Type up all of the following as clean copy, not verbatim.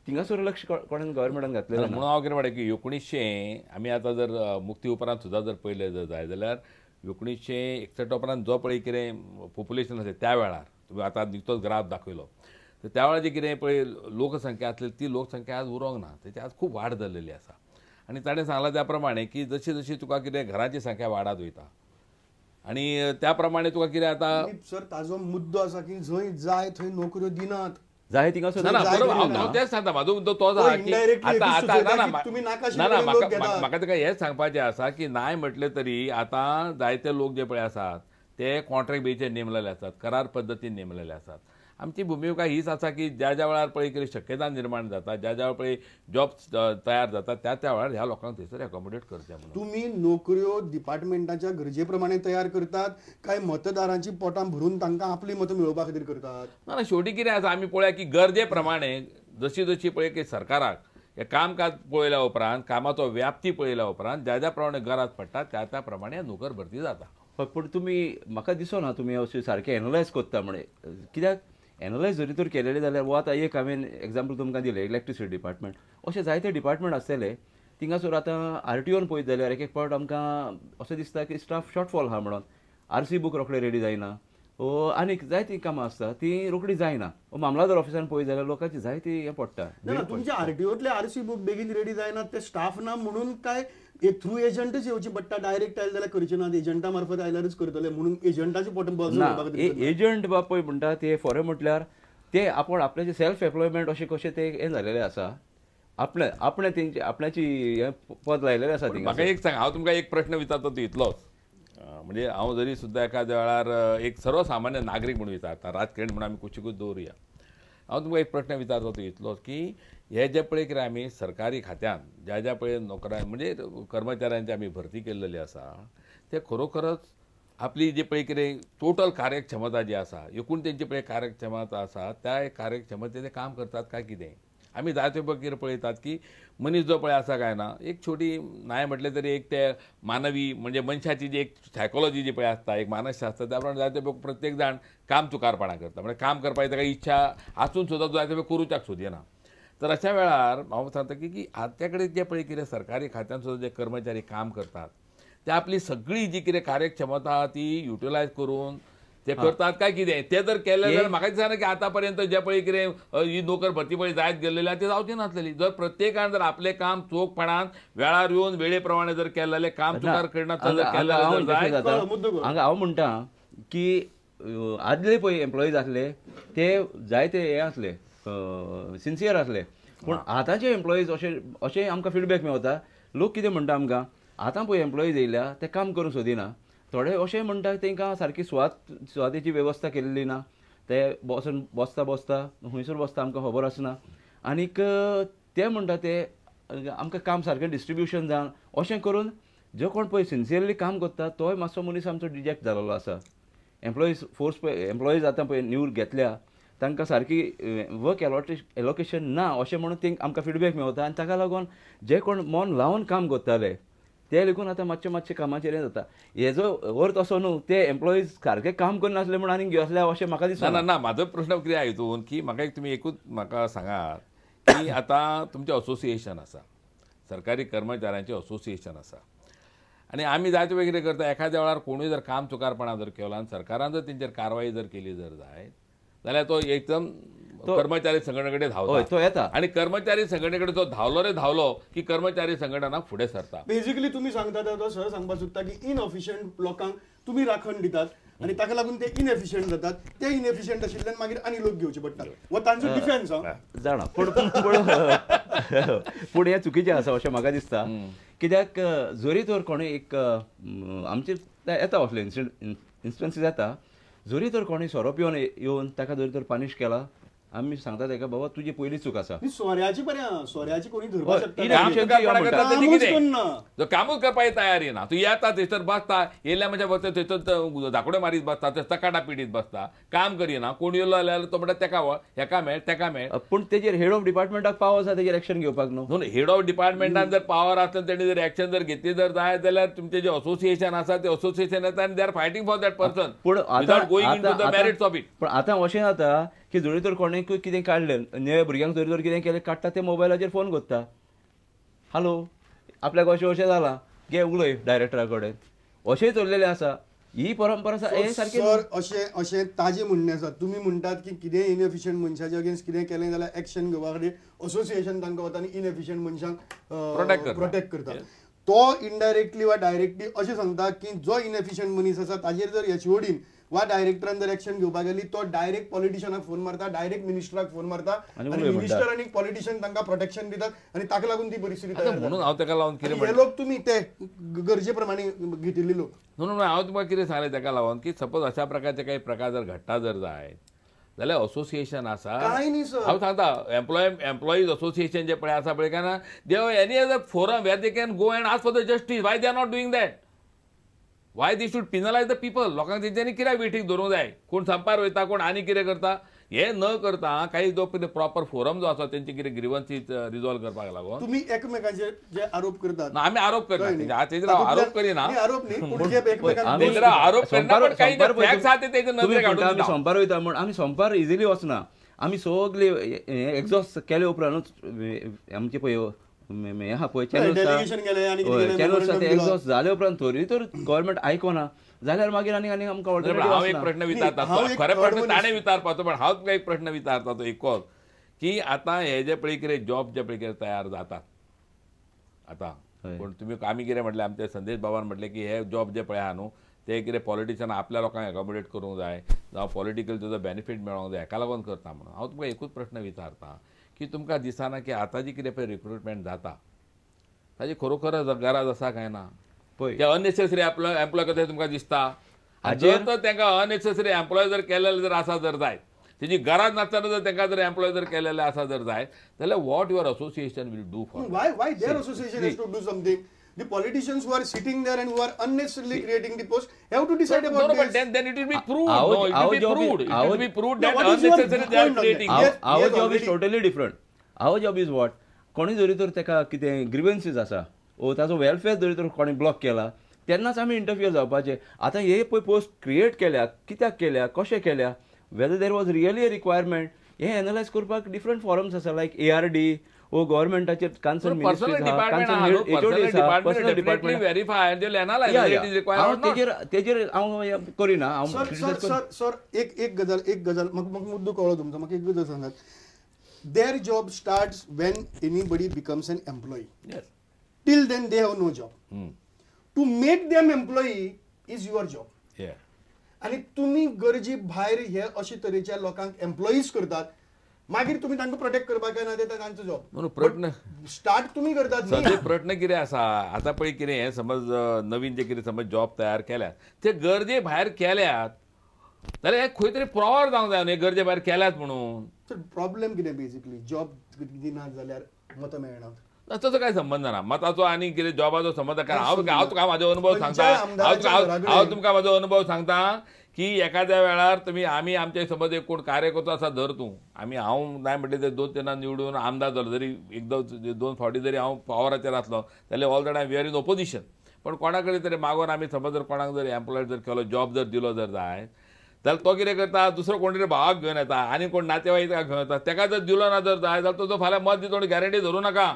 थिंगासर लक्ष कोणें गव्हर्मेंटान घातलें म्हणून हांव कितें म्हणटा की 1900 आमी आतां जर मुक्ती उपरांत सुद्दां जर पळयलें जर जाय जाल्यार 1961 उपरांत जो पळय कितें पॉप्युलेशन आसलें त्या वेळार तुमी आतां निकतोच ग्राफ दाखयलो तर त्या वेळार जी कितें पळय लोकसंख्या आसली ती लोकसंख्या आज उरोंक ना, तेची आज खूब वाड जाल्लेली आसा. आनी ताणें सांगलां त्या प्रमाणे की जशी जशी तुका कितें घरांची संख्या वाडत वयता आनी त्या प्रमाणे तुका कितें आतां सर ताजो मुद्दो आसा की जंय जाय थंय नोकऱ्यो दिनात जाय थिंगासर. ना बरोबर हांव तेंच सांगता, म्हाजो मुद्दो तोच आसा की आतां आतां ना ना म्हाका ताका हेंच सांगपाचें आसा की नाय म्हटलें तरी आतां जायते लोक जे पळय आसात ते कॉन्ट्रॅक्ट बेजीचेर नेमलेले आसात, करार पद्दतीन नेमलेले आसात. आमची भुमिका हीच आसा की ज्या ज्या वेळार पळय कितें शक्यता निर्माण जाता, ज्या ज्या वेळार पळय जॉब तयार जाता त्या त्या वेळार ह्या लोकांक थंयसर एकोमोडेट करचें म्हणून. तुमी नोकऱ्यो डिपार्टमेंटाच्या गरजे प्रमाणे तयार करतात काय मतदारांची पोटां भरून तांकां आपली मतां मेळोवपा खातीर करतात? ना ना, शेवटी कितें आसा आमी पळोवया की गरजे प्रमाणे जशी जशी पळय की सरकाराक हें कामकाज पळयल्या उपरांत, कामाचो व्याप्ती पळयल्या उपरांत ज्या ज्या प्रमाणे गरज पडटा त्या त्या प्रमाणे नोकर भरती जाता. पूण तुमी म्हाका दिसना तुमी अशें सारकें एनलायज करता म्हणे, कित्याक एनलायज जरी तर केलेलें जाल्यार वो आतां एक हांवें एग्जाम्पल तुमकां दिलें इलेक्ट्रिसिटी डिपार्टमेंट, अशें जायते डिपार्टमेंट आसतले थिंगासर आतां आरटीओन पळयत जाल्यार एक एक फावट आमकां अशें दिसता की स्टाफ शॉर्टफॉल आहा म्हणून, आरसी बूक रोखडे रेडी जायना, आनीक जायतीं कामां आसता तीं रोखडी जायना. मामलादार ऑफिसान पळयत जाल्यार लोकांची जायती हें पडटा. ना तुमच्या आरटीओतले आरसी बूक बेगीन रेडी जायना ते स्टाफ ना म्हणून काय एक थ्रू एजंटच येवची पडटा? डायरेक्ट आयले जाल्यार करचे ना, एजंटा मार्फत आयल्यारच करतले म्हणून एजंटाचे पोट ना. एजंट बाब पळय म्हणटा ते फोरे म्हटल्यार ते आपण आपल्याचे सेल्फ एम्प्लॉयमेंट अशें कशें ते हें जालेलें आसा, आपणें आपणें तेंचे आपल्याची हें पद लायलेलें आसा. म्हाका एक सांग, हांव तुमकां एक प्रश्न विचारता तो इतलोच, म्हणजे हांव जरी सुद्दां एखाद्या वेळार एक सर्वसामान्य नागरीक म्हणून विचारता, राजकारण म्हणून आमी कुशीकूच दवरुया, हांव तुमकां एक प्रश्न विचारता तो इतलोच की हे जे पळय कितें आमी सरकारी खात्यान ज्या ज्या पळय नोकऱ्यां म्हणजे कर्मचाऱ्यांची आमी भरती केल्लेली आसा ते खरोखरच आपली जी पळय कितें टोटल कार्यक्षमता जी आसा, एकूण तेंची पळय कार्यक्षमता आसा त्या कार्यक्षमतेचें काम करतात काय कितें? आमी जायते पळय कितें पळयतात की मनीस जो पळय आसा काय ना एक छोटी नाय म्हटलें तरी एक ते मानवी म्हणजे मनशाची जी एक सायकोलॉजी जी पळय आसता, एक मानसशास्त्र, त्या प्रमाणे जायते पळय प्रत्येक जाण काम चुकारपणां करता, म्हणजे काम करपाची ताका इच्छा आसून सुद्दां जायते पळय करूच्याक सोदिना. तर अशा वेळार हांव सांगता की आमच्या कडेन जे पळय कितें सरकारी खात्यान सुद्दां जे कर्मचारी काम करतात ते आपली सगळी जी कितें कार्यक्षमता ती युटिलायज करून ते करतात काय कितें? ते जर केलें जाल्यार म्हाका दिसना की आतां पर्यंत जे पळय कितें ही नोकर भरती पळय जायत गेल्लेली आसा ती जावची नासलेली. जर प्रत्येकान जर आपलें काम चोखपणान वेळार येवन वेळे प्रमाणे जर केलें जाल्यार काम चुकार करना जर केलें जाल्यार हांगा हांव म्हणटा की आदले पळय एम्प्लॉईज आसले ते जायते हे आसले, सिन्सियर आसले, पूण आतांचे एम्प्लॉईज अशें अशें आमकां फिडबॅक मेवता. लोक कितें म्हणटा आमकां, आतां पळय एम्प्लॉईज येयल्या ते काम करूंक सोदिना, थोडे अशें म्हणटा तांकां सारकी सुवातेची वेवस्था केल्ली ना, ते बसून बसता बसता खंयसर बसता आमकां खबर आसना, आनीक ते म्हणटा ते आमकां काम सारकें डिस्ट्रिब्युशन जावन अशें करून जो कोण पळय सिन्सियरली काम करता तोय मातसो मनीस आमचो डिजेक्ट जाल्लो आसा. एम्प्लॉईज फोर्स पळय एम्प्लॉईज आतां पळय न्यू घेतल्या तांकां सारकी वर्क एलोकेशन ना अशें म्हणून तेंकां आमकां फिडबॅक मेवता आनी ताका लागून जे कोण मन लावन काम करताले ते लेगून आतां मातशें मातशें कामाचेर हें जाता. हेजो अर्थ असो न्हू ते एम्प्लॉईज सारके काम करनासले म्हूण आनीक घेवसले अशें म्हाका दिसना. ना ना, म्हाजो प्रश्न कितें आहा हितून की म्हाका एक तुमी एकूच म्हाका सांगात की आतां तुमचें असोसिएशन आसा, सरकारी कर्मचाऱ्यांचें असोसिएशन आसा आनी आमी जायते वेळ कितें करता, एखाद्या वेळार कोणूय जर काम चुकारपणां जर केलो आनी सरकारान जर तेंचेर कारवाय जर केली जर जायत जाल्यार तो एकदम कर्मचारी संघटने कडेन धांवता, तो येता आनी कर्मचारी संघटने कडेन तो धांवलो रे धांवलो की कर्मचारी संघटना फुडें सरता. बेसिकली तुमी सांगता तो सर सांगपाक सोदता की इनएफिशियंट लोकांक तुमी राखण दितात आनी ताका लागून ते इनएफिशियंट जातात, ते इनएफिशियंट आशिल्ल्यान मागीर आनी लोक घेवचे पडटात, हो तांचो डिफेन्स. जाणा, पूण पूण हें चुकीचें आसा अशें म्हाका दिसता, कित्याक जरी तर कोणूय एक आमचे येता असले इन्स्टन्सीस येता, जरी तर कोणी सोरो पिवन येवन ताका जरी तर पानिश केला, आमी सांगता ताका बाबा तुजी पयली चूक आसा. सोऱ्याची बरें, सोऱ्याची कोणी धरपाक शकता, कामूच करपाची तयारी ना, तूं येता थंयसर बसता, येयल्या म्हणजे बसता थंयसर धाकोड्यो मारीत बसता, थंय तकाटा पिडीत बसता, काम करिना, कोण येयलो जाल्यार तो म्हणटा तेका हेका मेळ तेका मेळ. पूण तेजेर हेड ऑफ डिपार्टमेंटाक पावर आसा तेजेर एक्शन घेवपाक न्हू? हेड ऑफ डिपार्टमेंटान जर पावर आसता तेणी जर एक्शन जर घेतली जर जाय जाल्यार तुमचें जें असोसिएशन आसा तें असोसिएशन येता आनी they are fighting for that person, पूण without going into the merits of it. पूण आतां अशें जाता की जरी तर कोणेकूय कितें काडलें नव्या भुरग्यांक जरी तर कितें केलें काडटा ते मोबायलाचेर फोन करता, हॅलो आपल्याक अशें अशें जालां घे उलय डायरेक्टरा कडेन, अशेंय चल्लेलें आसा. ही परंपरा आसा हें सारकें. सर अशें अशें ताजें म्हणणें आसा. तुमी म्हणटात की कितेंय इनएफिशियंट मनशाच्या अगेन्स्ट कितें केलें जाल्यार एक्शन घेवपा खातीर असोसिएशन तांकां वता आनी इनएफिशियंट मनशांक प्रोटेक्ट करता. तो इनडायरेक्टली वा डायरेक्टली अशें सांगता की जो इनएफिशियंट मनीस आसा ताजेर जर एचओडीन वा डायरेक्टरान जर एक्शन घेवपाक गेली तो डायरेक्ट पॉलिटिशनाक फोन मारता, डायरेक्ट मिनिस्टराक फोन मारता आनी मिनिस्टर आनी पॉलिटिशन तांकां प्रोटेक्शन दितात आनी ताका लागून ती परिस्थिती तयार. म्हणून हांव ताका लागून कितें हे लोक तुमी ते गरजे प्रमाणे घेतिल्ले लोक. म्हणून हांव तुमकां कितें सांगलें ताका लागून की सपोज अशा प्रकारचे काही प्रकार जर घडटा जर जाय जाल्यार असोसिएशन आसा. कांय न्ही सर, हांव सांगता एम्प्लॉईज असोसिएशन जे पळय आसा पळय काय ना, they have any other forum where they can go and ask for the justice. Why they are not doing that? Why they should penalise the people? लोकांक तेंच्यांनी कित्याक वेठीक धरूंक जाय? कोण संपार वयता, कोण आनी कितें करता, हे न करता काही जो कितें प्रॉपर फोरम जो आसा तेंचे कितें ग्रिवन्सीस रिजॉल्व करपाक लागून तुमी एकमेकांचेर जे आरोप करतात. आमी आरोप करना, तेजेर आरोप करिना, आरोप न्ही, आरोप करना, पण काही फॅक्ट्स आहा ते तेजे नदरेक हाडून आमी संपार वयता म्हण आमी संपार इजिली वचना. आमी सगळे एक्झॉस्ट केले उपरांतूच आमचे पळय आहा पळय चॅनल्स आहा ते एक्झॉस्ट जाले उपरांत तरी तर गव्हर्मेंट आयकना जाल्यार मागीर आनी आनी आमकां ऑल्टरनेटिव्ह. हांव एक प्रश्न विचारता, खरें प्रश्न ताणें विचारपाचो, पण हांव तुमकां एक प्रश्न विचारता तो एकच की आतां हे जे पळय कितें जॉब जे पळय कितें तयार जातात आतां, पूण तुमी आमी कितें म्हटलें, आमचे संदेश बाबान म्हटलें की हे जॉब जे पळय आहा न्हू ते कितें पॉलिटिशन आपल्या लोकांक एकोमोडेट करूंक जाय जावं पॉलिटिकल तेजो बेनिफीट मेळोंक जाय हेका लागून करता. म्हणून हांव तुमकां एकूच प्रश्न विचारता की तुमकां दिसना की आतां जी कितें पळय रिक्रुटमेंट जाता ताजी खरोखर गरज आसा काय ना? पळय ते अननेसेसरी एम्प्लॉय करता तुमकां दिसता. जर तर तांकां अननेसेसरी एम्प्लॉय जर केलेले जर आसा जर जायत, तेजी गरज नासतना जर तांकां जर एम्प्लॉय जर केलेले आसा जर जायत जाल्यार what your association will do for? Why why their association has to do something? The politicians who are sitting there and who are unnecessarily creating the post have to decide about this. No, but then it will be proved. No, it will be proved. It will be proved that unnecessarily they are creating. Our job is totally different. Our job is what? कोणी जरी तर तेका कितें ग्रिवन्सीस आसा ओ ताजो welfare जरी तर कोणी ब्लॉक केला तेन्नाच आमी इंटरफियर जावपाचें. आतां हे पळय पोस्ट क्रिएट केल्या, कित्याक केल्या, कशें केल्या, whether there was really a requirement हें एनलायज करपाक डिफरंट फॉरम्स आसा, लायक ARD ओ गव्हर्मेंटाचेर कन्सर्न तेजेर हांव करिना. सर सर एक एक गजाल, एक गजाल म्हाका मुद्दो कळ्ळो तुमचो. म्हाका एक गजाल सांगात, their job starts when anybody becomes an employee. Till then they have no job. To make them employee is your job. आनी तुमी गरजे भायर हे अशे तरेच्या लोकांक एम्प्लॉईज करतात, मागीर तुमी तांकां प्रोटेक्ट करपाक काय ना ते तांचो जॉब. म्हणून प्रश्न स्टार्ट तुमी करतात. सध्या प्रश्न कितें आसा आतां पळय कितें हें समज नवीन जे कितें समज जॉब तयार केल्यात ते गरजे भायर केल्यात जाल्यार हें खंय तरी प्रॉवर जावंक जाय न्ही गरजे भायर केल्यात म्हणून. प्रॉब्लेम कितें बेसिकली जॉब दिनात जाल्यार मतां मेळनात. तसो काय संबंद ना मताचो आनी कितें जॉबाचो संबंद. हांव हांव तुका म्हाजो अनुभव सांगता, हांव तुमकां म्हाजो अनुभव सांगता की एखाद्या वेळार तुमी आमी आमचे समज एक कोण कार्यकर्तो आसा धर तूं, आमी हांव नाय म्हटलें ते 2 3 निवडून आमदार जालो जरी एकदां 2 फावटी जरी हांव पावराचेर आसलो जाल्यार all the time we are in opposition. पण कोणा कडेन तरी मागोन आमी समज जर कोणाक जर एम्प्लॉय जर केलो, जॉब जर दिलो जर जाय जाल्यार तो कितें करता, दुसरो कोण तरी भावाक घेवन येता आनी कोण नातेवाईकाक घेवन येता, तेका जर दिलो ना जर जाय जाल्यार तो फाल्यां मत दितो गॅरंटी धरूं नाका.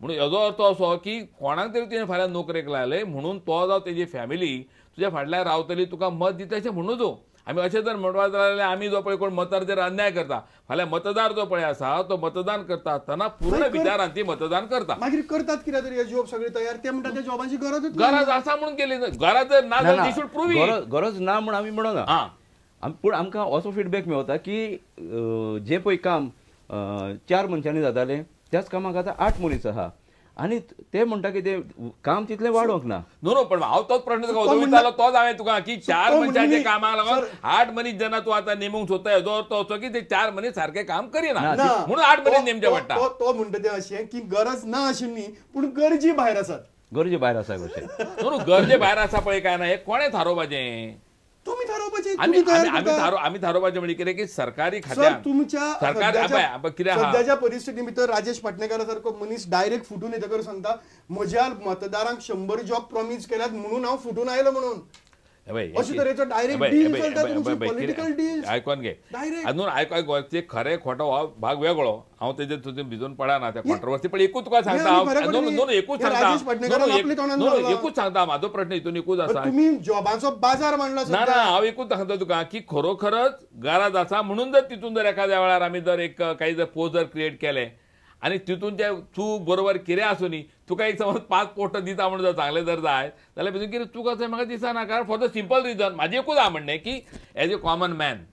म्हणून हेजो अर्थ असो की कोणाक तरी तुवें फाल्यां नोकरेक लायलें म्हणून तो जावं तेजी फॅमिली तुज्या फाटल्यान रावतली, तुका मत दितले अशें म्हणू तूं. आमी अशें जर म्हणपाक जाल्यार आमी जो पळय कोण मताचेर अन्याय करता, फाल्यां मतदार जो पळय आसा तो मतदान करता आसतना पूर्ण विचारान ती मतदान करता. मागीर करतात कित्याक तरी हे जॉब सगळे तयार, ते म्हणटा त्या जॉबाची गरज गरज आसा म्हणून केली, गरज जर ना जाल्यार गरज ना म्हूण आमी म्हणना. पूण आमकां असो फिडबॅक मेळटा की जे पळय काम 4 मनशांनी जातालें त्याच कामाक आतां 8 मनीस आहा आनी ते म्हणटा की ते काम तितलें वाडोवंक ना. नो नो, पण हांव तोच प्रश्न तुका विचारलो तोच हांवें तुका की 4 मनशांच्या कामाक लागून 8 मनीस जेन्ना तूं आतां नेमूंक सोदता हेजो अर्थ असो की ते 4 मनीस सारकें काम करिना म्हणून 8 मनीस नेमचे पडटा. तो म्हणटा तें अशें की गरज ना आशिल्ली पूण गरजे भायर आसात, गरजे भायर आसा कशें. न्हू गरजे भायर आसा पळय काय ना हें कोणें थारोवपाचें? तुमी थारोवपाचें. आमी थारोवपाचें म्हणजे कितें की सरकारी खात्यान तुमच्या सध्याच्या परिस्थिती भितर राजेश पाटणेकारा सारको मनीस डायरेक्ट फुटून येतकर सांगता म्हज्या मतदारांक 100 जॉब प्रॉमीस केल्यात म्हणून हांव फुटून आयलो म्हणून. अशे तरेचो डायरेक्ट डील चलता तुमची, पॉलिटिकल डील. आयकोन घे. डायरेक्ट. आनी आयक, ते खरें खोटो हो भाग वेगळो, हांव तेजेर तुजें भिजून पडना त्या कॉन्ट्रोवर्सी. पण एकूच तुका सांगता हांव, एकूच सांगता, एकूच सांगता, म्हाजो प्रश्न हितून एकूच आसा, तुमी जॉबाचो बाजार मांडला. ना ना, हांव एकूच सांगता तुका की खरोखरच गरज आसा म्हणून जर तितून जर एखाद्या वेळार आमी जर एक काही जर पोस्ट जर क्रिएट केले आनी तितून ते चूक बरोबर कितें आसूं न्ही, तुका एक समज 5 पोस्ट दिता म्हणून जर सांगलें जर जाय जाल्यार भितून कितें चूक आसा म्हाका दिसना. कारण फॉर the simple reason म्हाजें एकूच आहा म्हणणें की एज ए कॉमन मॅन